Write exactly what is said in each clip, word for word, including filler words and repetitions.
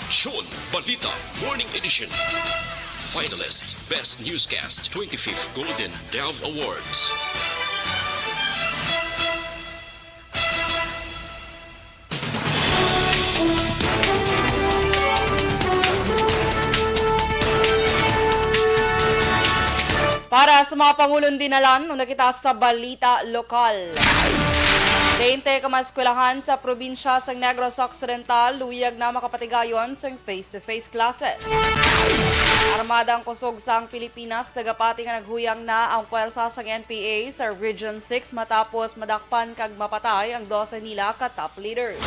Aksyon Balita Morning Edition. Finalist, Best Newscast, twenty-fifth Golden Dove Awards. Para sa mga pangulong dinalan, una kita sa balita lokal. Twenty ka mga eskwelahan sa probinsya sang Negros Occidental luyag na makapatigayon sang face-to-face classes. Armada ang kusog sang Pilipinas, nagapati nga naghuyang na ang pwersa sang N P A sa Region six matapos madakpan kag mapatay ang dose nila ka top leaders.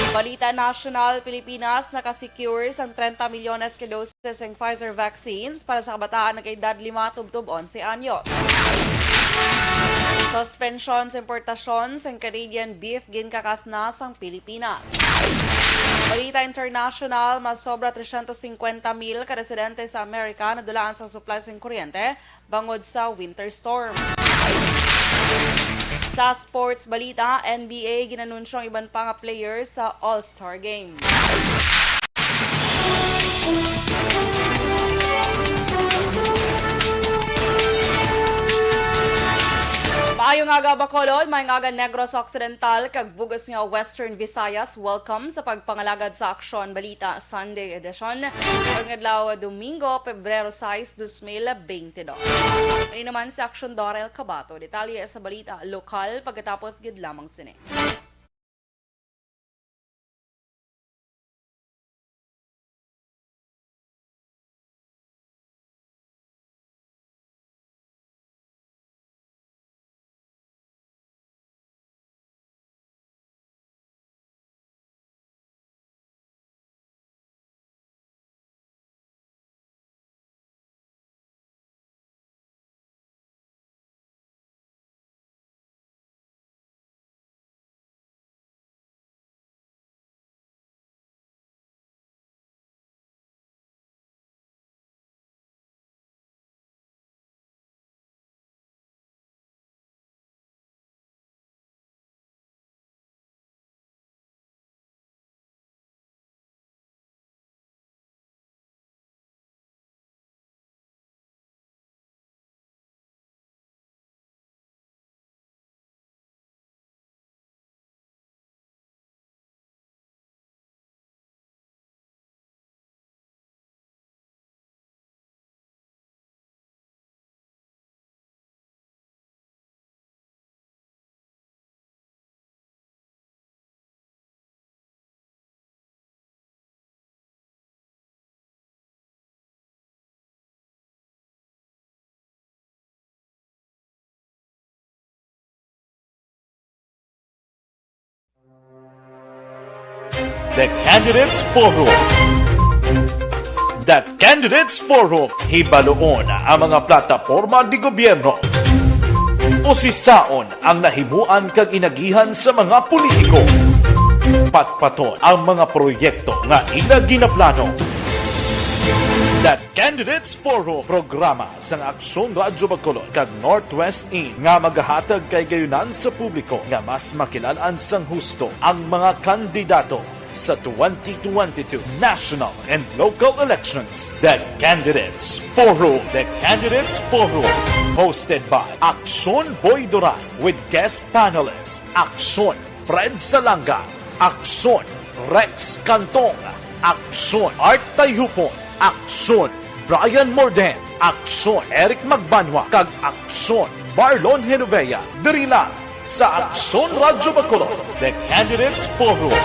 Balita nasyonal, Pilipinas nakasecure sang trenta milyones ka doses sang Pfizer vaccines para sa kabataan nga edad lima tubtob onse anyos. Suspension sa importasyon sang Canadian beef ginkakas na sang Pilipinas. Balita international, mas sobra trescientos cincuenta mil ka residente sa Amerika nadulaan sa supply sang kuryente bangod sa winter storm. Sa sports balita, N B A ginanunsyo ang iban pa nga players sa All-Star Game. Maayong aga, Bacolod. Maayong aga, Negros Occidental, kag bug-os nga Western Visayas. Welcome sa pagpangalagad sa Aksyon Balita Sunday Edition. Karong adlaw, Domingo, Pebrero sais, dos mil beintidos. Ini naman si Aksyon Dorel Cabato. Detalye sa balita lokal pagkatapos gid lamang sini. The Candidates Forum. The Candidates Forum, hibaluon ang mga plataporma di gobyerno. Usisaon ang nahimuan kag inagihan sa mga politiko. Patpaton ang mga proyekto nga ila ginaplano. The Candidates Forum, programa sang Aksyon Radyo Bacolod kag Northwest In nga magahatag kay gayunan sa publiko nga mas makilal-an sang husto ang mga kandidato sa twenty twenty-two national and local elections. The Candidates Forum. The Candidates Forum, hosted by Aksyon Boy Duran with guest panelist Aksyon Fred Salanga, Aksyon Rex Cantong, Aksyon Art Tayhupon, Aksyon Brian Morden, Aksyon Eric Magbanwa, kag Aksyon Marlon Genovea, diri lang sa Aksyon Radyo Bacolod, The Candidates Forum.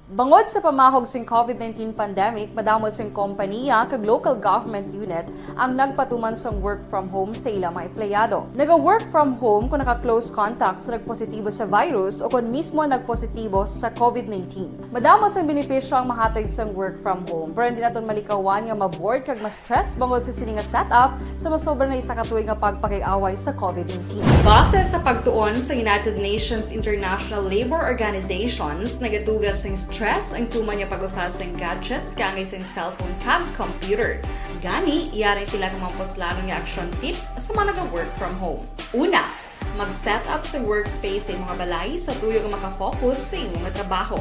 Bangod sa pamahog sing COVID nineteen pandemic, madamo sing kompaniya kag local government unit ang nagpatuman sang work from home sa ila mga empleyado. Naga-work from home kon naka-close contact sa nagpositibo sa virus o kon mismo nagpositibo sa COVID nineteen. Madamo sang benepisyo ang mahatag sang work from home, pero hindi naton malikawan nga ma-bored kag ma-stress bangod sa sini nga setup sa masobra na isa ka tuig nga pagpakig-away sa COVID nineteen. Base sa pagtuon sa United Nations International Labour Organizations, nagatuga sing stress ang tuman nga pag-usa sing gadgets kaangay sing cellphone kag computer. Gani, yari ang pila ka mga puslanon nga action tips sa mga naga-work from home. Una, mag-set up sa workspace sa imong balay sa tuyo nga makafocus sa imong trabaho.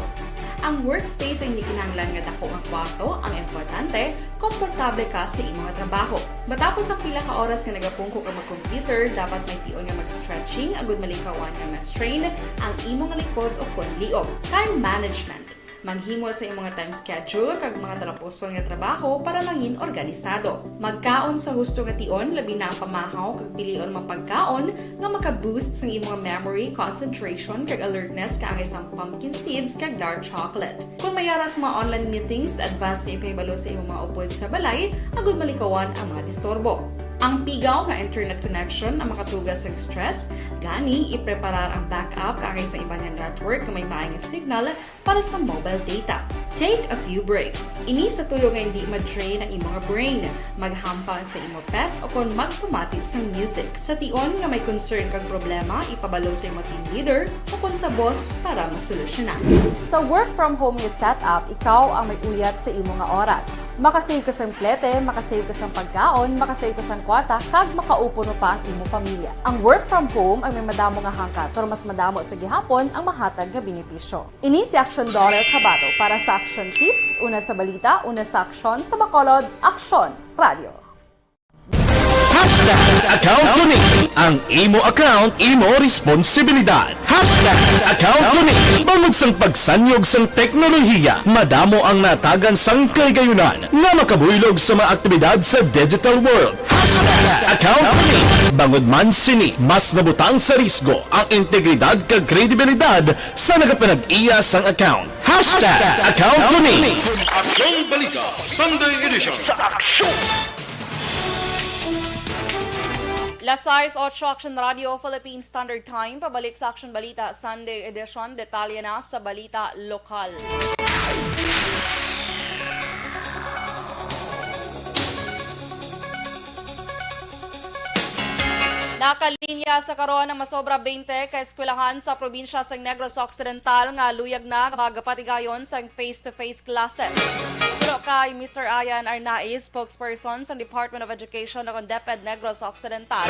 Ang workspace ay hindi kinahanglan nga dako nga kwarto, ang importante, komportable ka sa imo nga trabaho. Matapos ang pila ka oras nga nagapungko ka mag-computer, dapat may tion nga mag-stretching agud malikawan nga ma-strain ang imo nga likod o kon liog. Time management. Maghimo sa imo nga time schedule kag mga talapuson nga trabaho para mangin organisado. Magkaon sa husto nga tion, labi na ang pamahaw kag pilion mga pagkaon nga maka-boost sang imo nga memory, concentration, kag alertness, kaangay sang pumpkin seeds kag dark chocolate. Kon may ara sa mga online meetings, advance nga ipahibalo sa imo mga upod sa balay agud malikawan ang mga disturbo. Ang pigaw nga internet connection ang makatuga sang stress, gani ipreparar ang backup kaangay sa iban nga network nga may maay nga signal para sa mobile data. Take a few breaks. Ini sa tuyo nga hindi ma-drain ang imo nga brain. Maghampang sa imo pet o kon magpamati sang music. Sa tion nga may concern kag problema, ipabalo sa imo team leader o kon sa boss para masolusyonan. Sa work from home nga setup, ikaw ang may uyat sa imo nga oras. Makasave ka sang plete, makasave ka sang pagkaon, makasave ka sang kwarta, kag makaupuno pa ang imo pamilya. Ang work from home ang may madamo nga hangkat, pero mas madamo sa gihapon ang mahatag nga benepisyo. Ini si Aksyon Doral Cabato para sa Aksyon Tips, una sa balita, una sa aksyon, sa Bacolod, Aksyon Radio. Hashtag account ko ni. Ang imo account, imo responsibilidad. Hashtag account ko ni. Bangod sang pagsanyog sang teknolohiya, madamo ang natagan sang kaligayunan nga makabuylog sa mga aktibidad sa digital world. Hashtag account ko ni. Bangod man sini, mas nabutang sa risgo ang integridad kag kredibilidad sa nagapanag-iya sang account. Hashtag account ko ni. Aksyon Balita Sunday Edition. Sa aksyon. Las sais otso, Action Radio, Philippine Standard Time. Pabalik sa Action Balita Sunday Edition. Detalye na sa balita lokal. Nakalinya sa karon ang masobra twenty ka eskwelahan sa probinsya sang Negros Occidental nga luyag na magpatigayon sang face-to-face classes. Suno kay Mister Ayan Arnaiz, spokesperson sang Department of Education o kon DepEd Negros Occidental,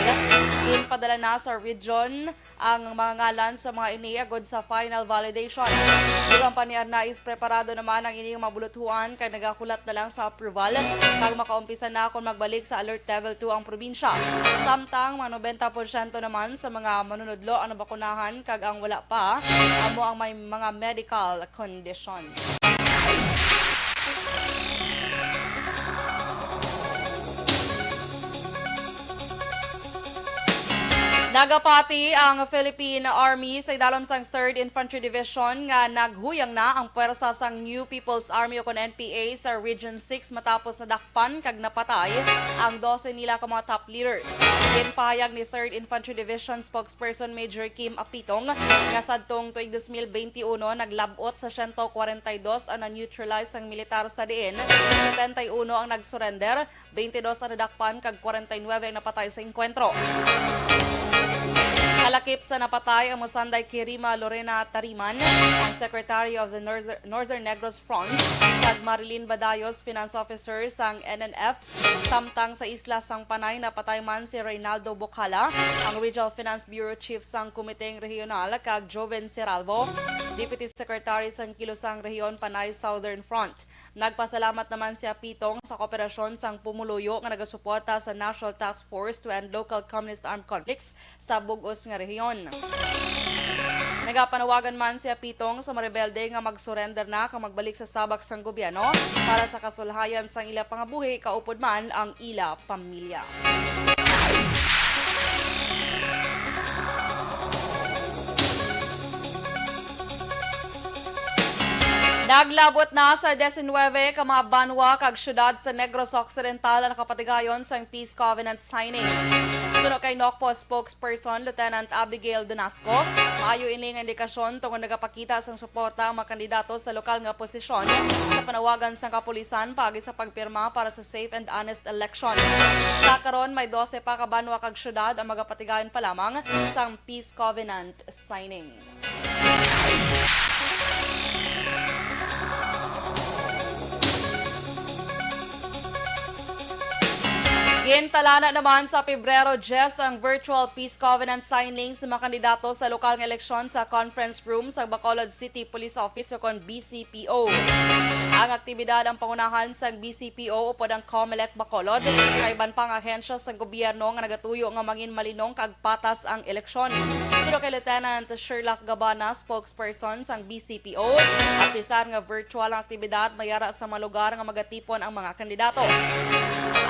ginpadala na sa region ang mga ngalan sa mga ini agud sa final validation. Dugang pa ni Arnaiz, preparado naman ang ining mga buluthuan kay nagahulat na lang sa approval kag makaumpisa na kon magbalik sa Alert Level two ang probinsya. Samtang mga nobenta porsyento naman sa mga manunudlo ang nabakunahan kag ang wala pa amo ang may mga medical condition. Nagapati ang Philippine Army sa idalom sang Third Infantry Division nga naghuyang na ang pwersa sang New People's Army o kon N P A sa Region six matapos nadakpan kag napatay ang dose nila ka mga top leaders. Ginpahayag ni Third Infantry Division Spokesperson Major Kim Apitong nga sadtong tuig dos mil benti uno naglab-ot sa siyento kwarenta y dos ang na-neutralize sang militar sa diin setenta y uno ang nag-surrender, bente dos ang nadakpan kag kwarenta y nuebe ang napatay sa engkwentro. Kalakip sa napatay ang mosanday kay Rima Lorena Tariman, ang Secretary of the Northern, Northern Negros Front, kag Marilyn Badayos, Finance Officer sang N N F. Samtang sa isla sang Panay, napatay man si Reynaldo Bocala, ang Regional Finance Bureau Chief sang Komiteng Rehiyonal, kag Joven Seralvo, Deputy Secretary sang Kilusang Rehiyon, Panay Southern Front. Nagpasalamat naman si Apitong sa kooperasyon sang pumuluyo nga nagasuporta sa National Task Force to End Local Communist Armed Conflicts sa bug-os nga rehiyon. Nagapanawagan man si Apitong sa mga rebelde nga mag-surrender na kag magbalik sa sabak sang gobyerno para sa kasulhayan sang ila pangabuhi kaupod man ang ila pamilya. Naglabot na sa diecinuebe ka mga banwa kag syudad sa Negros Occidental ang nakapatigayon sang peace covenant signing. Suno kay NOCPO spokesperson Lieutenant Abigail Donasco, maayo ini nga indikasyon tungod nagapakita sang suporta ang mga kandidato sa lokal nga oposisyon sa panawagan sang kapulisan paagi sa pagpirma para sa safe and honest election. Sa karon, may dose pa ka banwa kag syudad ang magapatigayon pa lamang sang peace covenant signing. Gintalana naman sa Pebrero diyes ang virtual peace covenant signing sa mga kandidato sa lokal nga eleksyon sa conference room sa Bacolod City Police Office o kon B C P O. Ang aktibidad ang pangunahan sang B C P O upod ang COMELEC Bacolod, kaiban pa ang ahensya sang gobyerno nga nagatuyo nga mangin malinong kag patas ang eleksyon. Suno kay Lieutenant Sherlock Gabana, spokesperson sang B C P O, apisar nga virtual ang aktibidad, may ara sa mga lugar nga magatipon ang mga kandidato.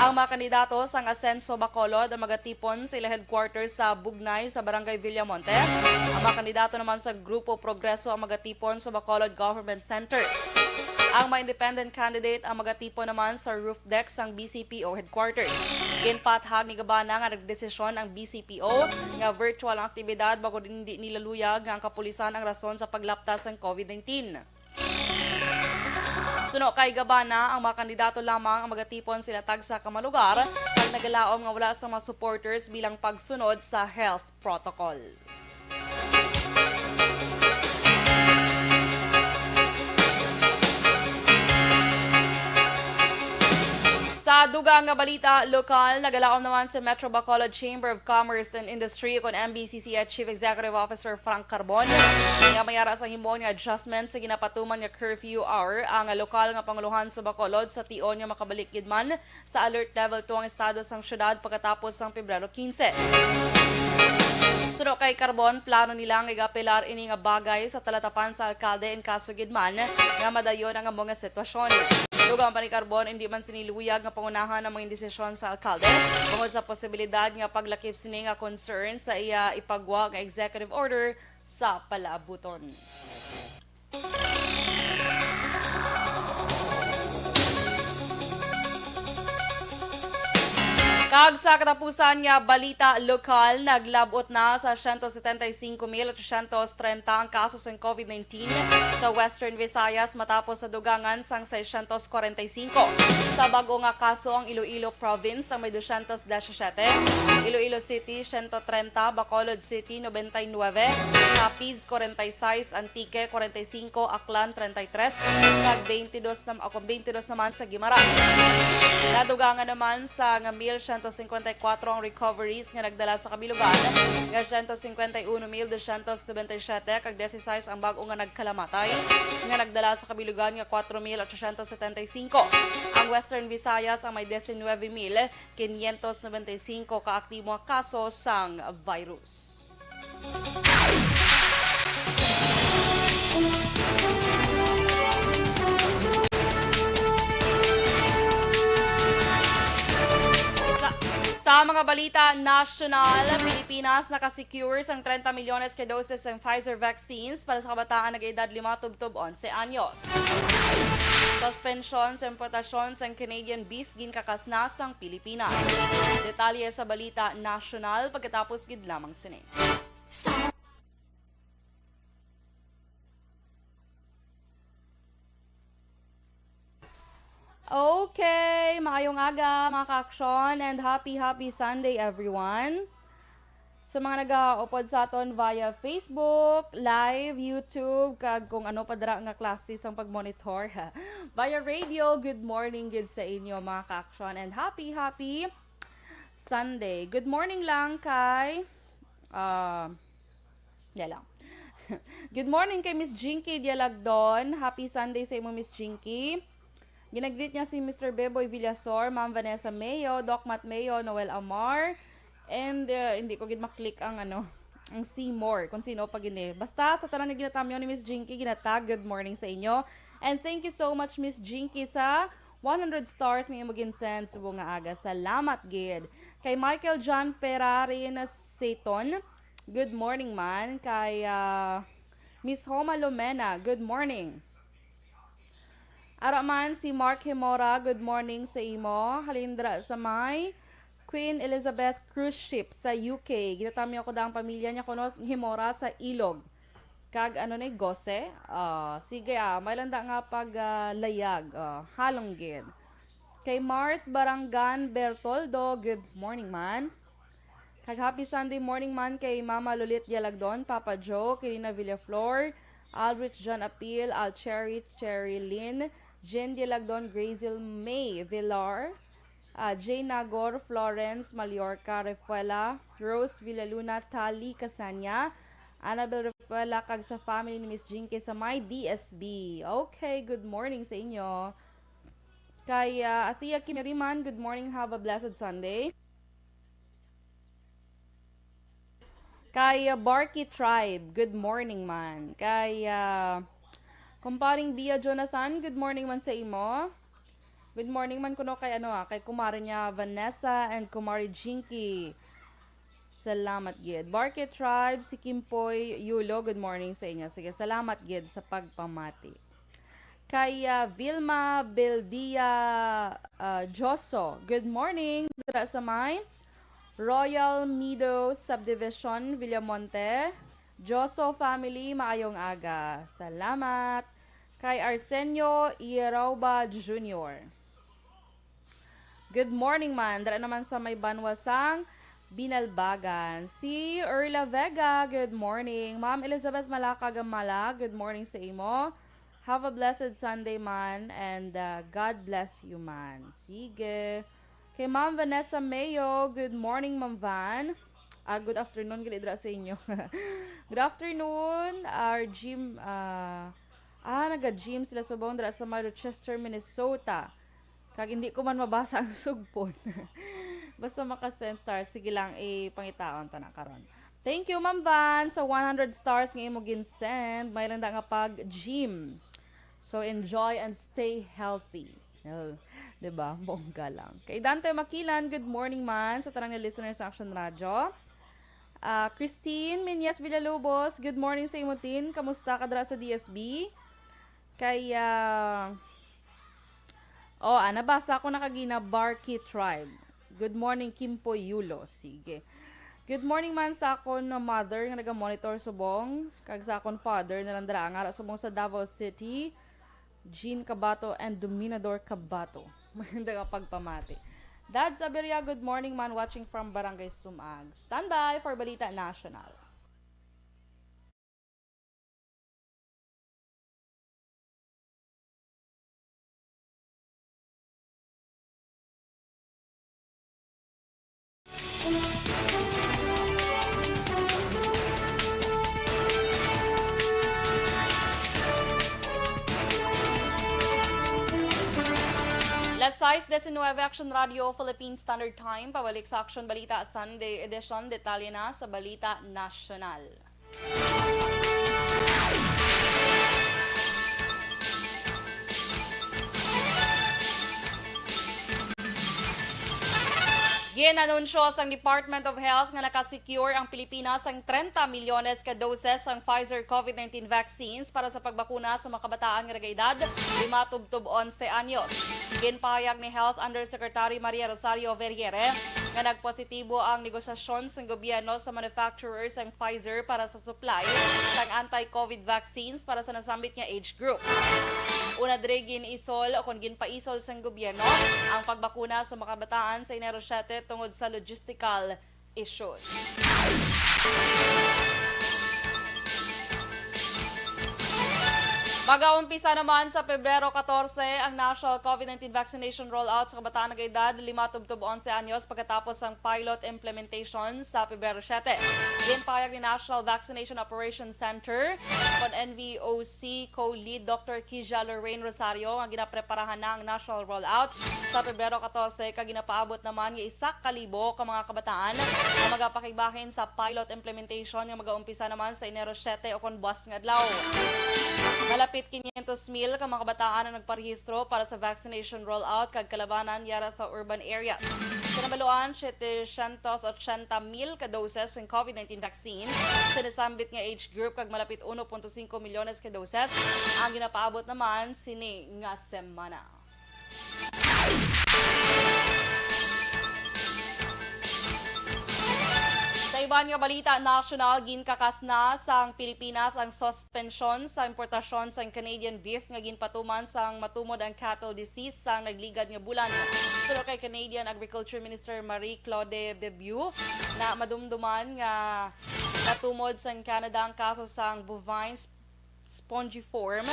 Ang mga kandidato sang Asenso Bacolod ang magatipon sa ila headquarters sa Bugnay sa Barangay Villamonte. Ang mga kandidato naman sa Grupo Progreso ang magatipon sa Bacolod Government Center. Ang mga independent candidate ang magatipon naman sa roof deck sang B C P O headquarters. Ginpathag ni Gabana nga nagdesisyon ang B C P O nga virtual ang aktibidad bangod hindi nila luyag nga ang kapulisan ang rason sa paglapta sang COVID nineteen. Suno kay Gabana, ang mga kandidato lamang ang magatipon sila tagsa ka mga lugar kag nagalaom nga wala sa mga supporters bilang pagsunod sa health protocol. Sa dugang nga balita lokal, nagalaom naman sa Metro Bacolod Chamber of Commerce and Industry kon M B C C Chief Executive Officer Frank Carbon nga may ara sa himuon nga adjustment sa ginapatuman nga curfew hour ang lokal nga pangulohan sa Bacolod sa tion nga makabalik gid man sa Alert Level two ang estado sang syudad pagkatapos sang Pebrero quince. Suno kay Carbon, plano nila nga igapelar ini nga bagay sa talatapan sa alkalde in kaso gid man nga madayon ang amo nga sitwasyon. Dugang pa ni Carbon, hindi man sini luyag nga pangunahan ang mga desisyon sa alkalde tungod sa posibilidad nga paglakip sini nga concern sa iya ipagwa nga executive order sa palaabuton. Kag sa katapusan nga balita lokal, naglab-ot na sa siyento setenta y cinco mil ochocientos treinta ang kaso sang COVID nineteen sa Western Visayas matapos sa dugangan sang seiscientos cuarenta y cinco. Sa bag-o nga kaso, ang Iloilo Province ang may doscientos diecisiete, Iloilo City siyento treinta, Bacolod City noventa y nueve, Capiz cuarenta y seis, Antique cuarenta y cinco, Aklan treinta y tres, kag veintidós nam-, ako, veintidós naman sa Guimaras. Nadugangan naman sa nga mil siyento cincuenta y cuatro ang recoveries nga nagdala sa kabilugan nga siyento cincuenta y uno mil doscientos noventa y siete, kag dieciséis ang bag-o nga nagkalamatay nga nagdala sa kabilugan nga cuatro mil ochocientos setenta y cinco. Ang Western Visayas ang may diecinueve mil quinientos noventa y cinco ka aktibo nga kaso sang virus. Sa, sa mga balita nasyonal, Pilipinas nakasecure sang treinta milyones ka doses sang Pfizer vaccines para sa kabataan nag-edad lima tubtob onse anyos. Suspensyon sa importasyon sang Canadian beef ginkakasna sang Pilipinas. Detalye sa balita nasyonal pagkatapos gid lamang sini. Okay, maayong aga, mga ka-aksyon, and happy, happy Sunday, everyone. Sa mga nagaupod sa aton via Facebook, live, YouTube, kag kung ano pa dira nga klase sang pag-monitor via radio, good morning gid sa inyo, mga ka-aksyon, and happy, happy Sunday. Good morning lang kay, ah, Yan lang. Good morning kay Miss Jinky Dialagdon. Happy Sunday sa imo, Miss Jinky. Ginagreet niya si Mister Beboy Villasor, Ma'am Vanessa Mayo, Doc Matt Mayo, Noel Amar, and, uh, hindi ko gid maklik ang, ano, ang see more, kung sino pa gini. Basta sa tanan nga ginatamyaw ni Miss Jinky, ginatag, good morning sa inyo. And thank you so much, Miss Jinky, sa one hundred stars nga imo ginsend subong nga aga. Salamat gid. Kay Michael John Perarin Seton, good morning man. Kay, ah, Miss Homa Lumena, good morning. Ara man si Mark Himora, good morning sa imo. Halin dira sa may Queen Elizabeth cruise ship sa U K. Ginatamyaw ko da ang pamilya niya kuno Himora sa Ilog. Kag ano ni, Gose? Ah, sige, ah, may landa nga pag, ah, layag. Ah, halong gid. Kay Mars Barangan Bertoldo, good morning man. Kag happy Sunday morning man kay Mama Lolit Dialagdon, Papa Joe, Kirina Villaflor, Aldrich John Apil, Alcheri Cherry Lynn, Jen Dialagdon, Grazel May Villar, ah, Jay Nagor, Florence Mallorca Refuela, Rose Villaluna, Tali Casania, Annabel Refuela, kag sa family ni Miss Jinky sa may D S B. Okay, good morning sa inyo. Kay, ah, Athea Kimiriman, good morning, have a blessed Sunday. Kay, ah, Barky Tribe, good morning man. Kay, ah, Kumparing Bia Jonathan, good morning man sa imo. Good morning man kuno kay ano, ah, kay kumare niya Vanessa and kumare Jinky. Salamat gid. Barky Tribe, si Kimpoy Yulo, good morning sa inyo. Sige, salamat gid sa pagpamati. Kay, ah, Vilma Beldia, ah, Joso, good morning. Dira sa may Royal Meadow Subdivision, Villamonte. Joso family, maayong aga. Salamat. Kay Arsenio Ierauba Junior. Good morning man. Dira naman sa may banwa sang Binalbagan. Si Erla Vega, good morning. Ma'am Elizabeth Malaca Gamala, good morning sa imo. Have a blessed Sunday man and, uh, God bless you man. Sige. Kay Ma'am Vanessa Mayo, good morning, Ma'am Van. Ah, good afternoon, gali dira sa inyo. Good afternoon, our gym, ah, ah, naga-gym sila subong dira sa may Rochester, Minnesota. Kag hindi ko man mabasa ang sugpon. Basta maka-send stars, sige lang, ipangitaon ta na karon. Thank you, Ma'am Van, sa one hundred stars nga imo gin-send. May lang da nga pag-gym. So, enjoy and stay healthy. Oh, di ba? Bongga lang. Kay Dante Makilan, good morning man sa tanang nga listeners sa Action Radio. Ah, Christine Minyas Villalobos, good morning sa imo, Tin. Kamusta ka dira sa D S B? Kay, ah, oh, ah, nabasa ko na kagina, Barky Tribe. Good morning, Kimpoy Yulo. Sige. Good morning man sa akon mother nga naga-monitor subong, kag sa akon father na lang dira nga ara subong sa Davao City, Jean Cabato and Dominador Cabato. Maganda nga pagpamati. Dads Aberia, good morning man, watching from Barangay Sumag. Standby for Balita National. Las sais diecinueve, Action Radio Philippine Standard Time. Pabalik sa Action Balita Sunday Edition. Detalye na sa Balita Nasyonal. Ginanunsyo sang Department of Health nga nakasecure ang Pilipinas sang treinta milyones ka doses sang Pfizer COVID nineteen vaccines para sa pagbakuna sa mga kabataan nga nagaedad lima tubtob onse anyos. Ginpahayag ni Health Undersecretary Maria Rosario Vergeire nga nagpositibo ang negosasyon sang gobyerno sa manufacturer sang Pfizer para sa supply sang anti-COVID vaccines para sa nasambit nga age group. Una diri, gin-isol o kon ginpaisol sang gobyerno ang pagbakuna sa mga kabataan sa Enero siete tungod sa logistical issues. Mag-aumpisa naman sa Pebrero katorse ang national COVID nineteen vaccination rollout sa kabataan nga edad lima tubtob onse anyos pagkatapos sang pilot implementation sa Pebrero siete. Ginpahayag ni National Vaccination Operations Center kon N V O C co-lead Doctor Kija Lorraine Rosario nga ginapreparahan na ang national rollout sa Pebrero katorse, kag ginapaabot naman nga isa ka libo ka mga kabataan ang magapakigbahin sa pilot implementation nga magaumpisa naman sa Enero siete o kon buas nga adlaw. Malapit quinientos mil ka mga kabataan ang nagparehistro para sa vaccination rollout kag kalabanan yara sa urban areas. Sa nabaluan, setecientos ochenta mil ka doses sang COVID nineteen vaccines sa nasambit nga age group kag malapit uno punto singko milyones ka doses ang ginapaabot naman sini nga semana. Sa iban nga balita nasyonal, ginkakas na sang Pilipinas ang suspensyon sa importasyon sang Canadian beef nga ginpatuman sang matumod ang cattle disease sang nagligad nga bulan. Suno kay Canadian Agriculture Minister Marie Claude Bibeau, na madumduman nga natumod sang Canada ang kaso sang bovine spongiform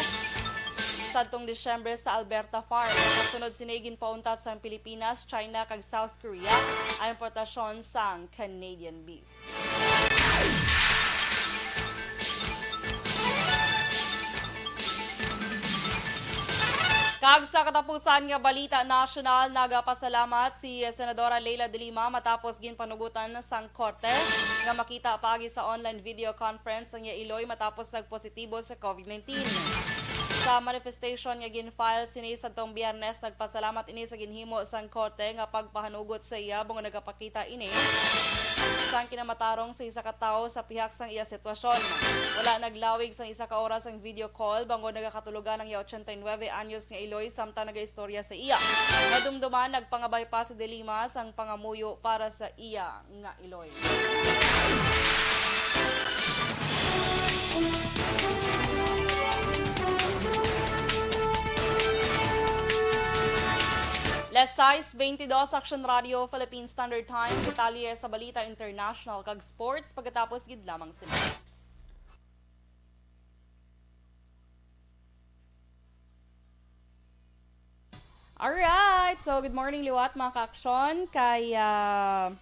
sadtong Disyembre sa Alberta Farm. Kasunod sini, ginpauntat sang Pilipinas, China, kag South Korea ang importasyon sang Canadian beef. Kag sa katapusan nga balita nasyonal, nagapasalamat si Senadora Leila de Lima matapos ginpanugutan sang korte nga makita paagi sa online video conference ang iya iloy matapos nagpositibo sa COVID nineteen. Sa manifestation nga gin-file sini sadtong Biyernes, nagpasalamat ini sa ginhimo sang korte nga pagpahanugot sa iya bangod nagapakita ini sang kinamatarong sa isa ka tawo sa pihak sang iya sitwasyon. Wala naglawig sang isa ka oras ang video call bangod nagakatulogan ang iya ochenta y nuebe anyos nga iloy samtang nagaistorya sa iya. Madumduman, nagpangabay pa si De Lima sang pangamuyo para sa iya nga iloy. Las sais beintidos, Action Radio, Philippine Standard Time. Detalye sa balita international kag sports pagkatapos gid lamang sila. Alright. So, good morning liwat, mga ka-action. Kay, ah,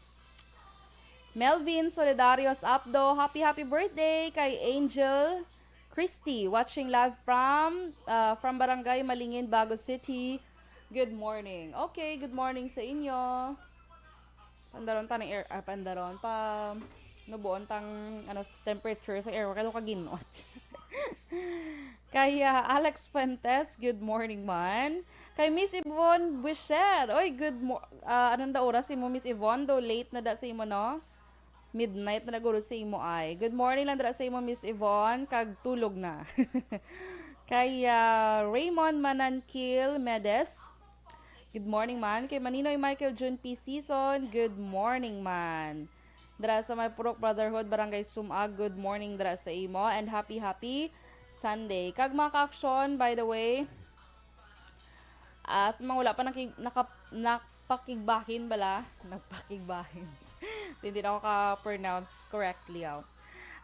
Melvin Solidarios Apdo, happy, happy birthday. Kay Angel Christy, watching live from, ah, from Barangay Malingin, Bago City. Good morning. Okay, good morning sa inyo. Pandaron ta ng air, ah, pandaron pa, nubuon tang, ano, s-, temperature sa air, kaya kaginot. Kay, ah, Alex Fuentes, good morning man. Kay Miss Yvonne Buisher, oy, good mo-, ah, anong da oras imo, Miss Yvonne? Do late na da sa imo, no? Midnight na naguro sa imo ay. Good morning lang dira sa imo, Miss Yvonne, kag tulog na. Kay, ah, Raymond Manankil Medes, good morning man. Kay Maninoy Michael June P. Season, good morning man. Dira sa may Purok Brotherhood, Barangay Sumag, good morning dira sa imo, and happy, happy Sunday. Kag mga ka-action, by the way, ah, sa mga wala pa nakig-, naka-, nakpakigbahin bala, nagpakigbahin. Hindi na ako ka-pronounce correctly, oh.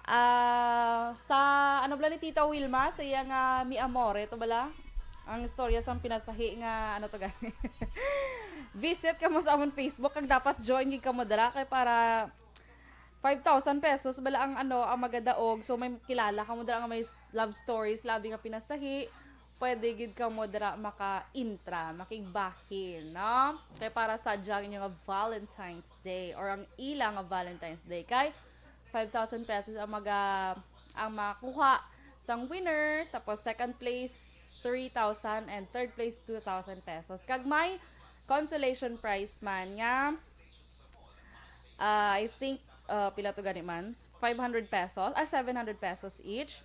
Ah, sa, ano bala ni Tita Wilma, sa iya nga Mi Amore, to bala? Ang istorya sang pinasahi nga, ano to gani? Visit kamo sa amon Facebook, kag dapat join gid kamo dira, kay para five thousand pesos bala ang, ano, ang magadaog. So, may kilala kamo dira nga may s-, love stories, labi nga pinasahi, pwede gid kamo dira maka-intra, makigbahin, no? Kay para sa dyan yung nga Valentine's Day or ang ila nga Valentine's Day. Kay five thousand pesos ang maga-, ang makuha sang winner, tapos second place, three thousand, and third place, two thousand pesos. Kag may consolation prize man nga, ah, I think, ah, pila to gani man? Five hundred pesos, ah, seven hundred pesos each.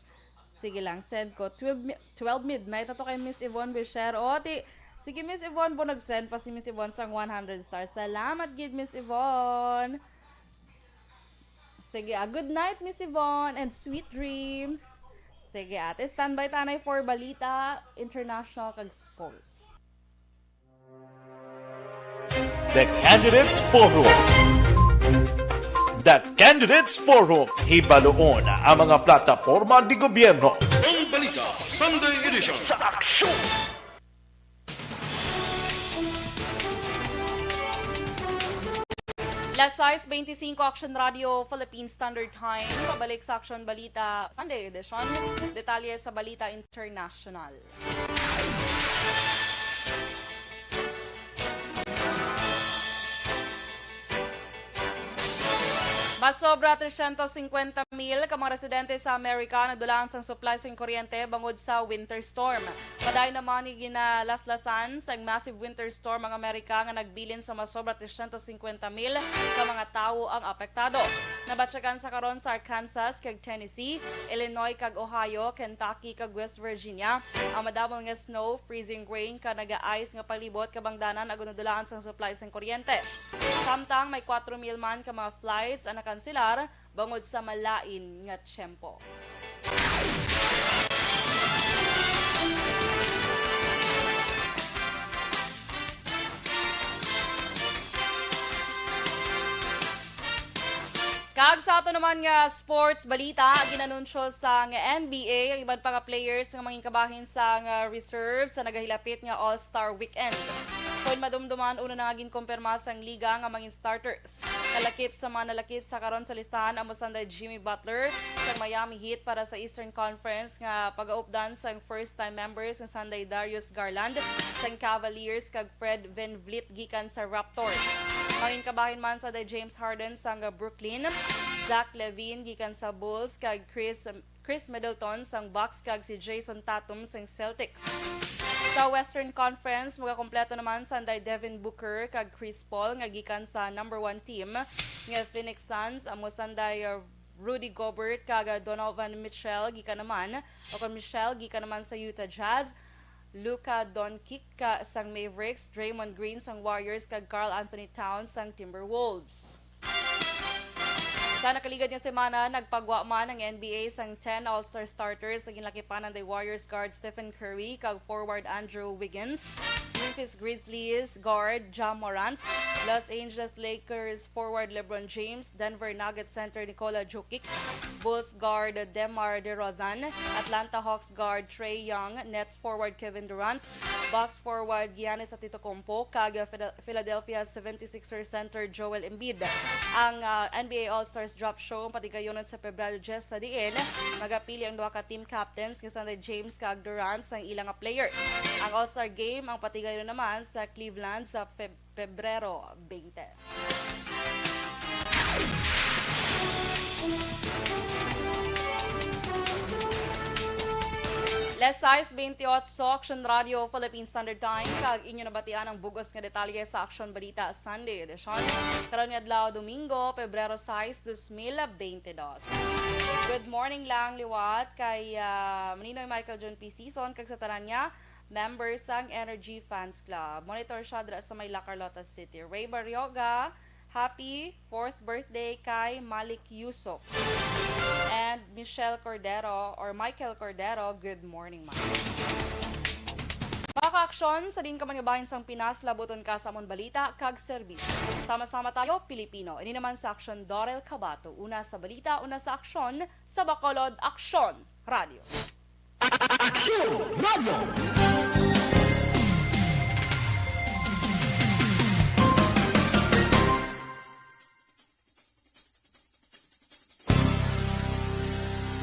Sige lang, send ko. Twelve mi-, twelve midnight na to kay Miss Yvonne Bishero. O, ti-, sige, Miss Yvonne, bo, nag-send pa si Miss Yvonne sang one hundred stars. Salamat gid, Miss Yvonne. Sige, ah, good night, Miss Yvonne, and sweet dreams. Sige, ate, standby tanay for balita, international, kag sports. The Candidates Forum. The Candidates Forum. Hibaluon ang mga plataporma de gobyerno. Ang balita, Sunday edition. Sa aksyon! Las sais beintisinko, Action Radio, Philippine Standard Time. Pabalik sa Action Balita, Sunday edition. Detalye sa balita international. Masobra trescientos cincuenta mil ka mga residente sa Amerika nadulaan sang supply sang kuryente bangod sa winter storm. Padayon naman nga ginalaslasan sang massive winter storm ang Amerika nga nagbilin sa masobra trescientos cincuenta mil ka mga tawo ang apektado. Nabatyagan sa karon sa Arkansas kag Tennessee, Illinois kag Ohio, Kentucky kag West Virginia ang madamo nga snow, freezing rain kag naga-ice nga palibot, kabangdanan agud nadulaan sang supply sang kuryente. Samtang may kwatro mil man ka mga flights ang nakanselar bangod sa malain nga tiyempo. Ag sa ato naman nga sports balita, ginanunsyo sang N B A ang iban pa nga players nga mangin kabahin sang reserve sa nagahilapit nga All-Star Weekend. Kon madumduman, una na nga ginkumpirma sang liga nga mangin starters. Nalakip sa mga nalakip sa karon sa listahan amo sanday Jimmy Butler sang Miami Heat para sa Eastern Conference nga pagaupdan sang first-time members nga sanday Darius Garland sang Cavaliers kag Fred VanVleet gikan sa Raptors. Mangin kabahin man sanday James Harden sang Brooklyn, Zach LaVine gikan sa Bulls kag Chris Chris Middleton sang Bucks kag si Jayson Tatum sang Celtics. Sa Western Conference, magakompleto naman sanday Devin Booker kag Chris Paul nga gikan sa number one team nga Phoenix Suns, amo sanday uh, Rudy Gobert kag uh, Donovan Mitchell gikan naman o kon Michelle gikan naman sa Utah Jazz, Luka Doncic ka sang Mavericks, Draymond Green sang Warriors kag Karl Anthony Towns sang Timberwolves. Sa nakaligad nga semana, nagpagwa man ang N B A sang ten All-Star starters nga ginlakipan anday Warriors guard Stephen Curry kag forward Andrew Wiggins, Memphis Grizzlies guard Ja Morant, Los Angeles Lakers forward LeBron James, Denver Nuggets center Nikola Jokic, Bulls guard DeMar DeRozan, Atlanta Hawks guard Trae Young, Nets forward Kevin Durant, Bucks forward Giannis Antetokounmpo, kag Phila- Philadelphia seventy-sixers center Joel Embiid. Ang ah, N B A All-Stars Draft Show ang patigayonon sa Pebrero diyes, sa diin magapili ang duha ka team captains nga sanday James kag Durant sang ila nga players. Ang All-Star Game ang patigayon naman sa Cleveland sa Feb- Pebrero twenty. Las sais bentiocho, Aksyon Radio, Philippine Standard Time, kag inyo nabatian ang bug-os nga detalye sa Aksyon Balita Sunday Edition. Karon nga adlaw, Domingo, Pebrero sais, dos mil bente dos. Good morning lang liwat kay ah, Maninoy Michael John P. Season kag sa tanan niya members sang Energy Fans Club. Monitor siya dira sa may La Carlota City. Ray Barrioga, happy fourth birthday kay Malik Yusuf. And Michelle Cordero or Michael Cordero, good morning, ma'am. Mga kaaksyon, sa diin ka man nga bahin sang Pinas, labuton ka sa amon balita kag serbisyo. Sama-sama tayo, Pilipino. Ini naman sa Aksyon, Dorel Cabato. Una sa balita, una sa aksyon, sa Bacolod, Aksyon Radio. Aksyon Radio.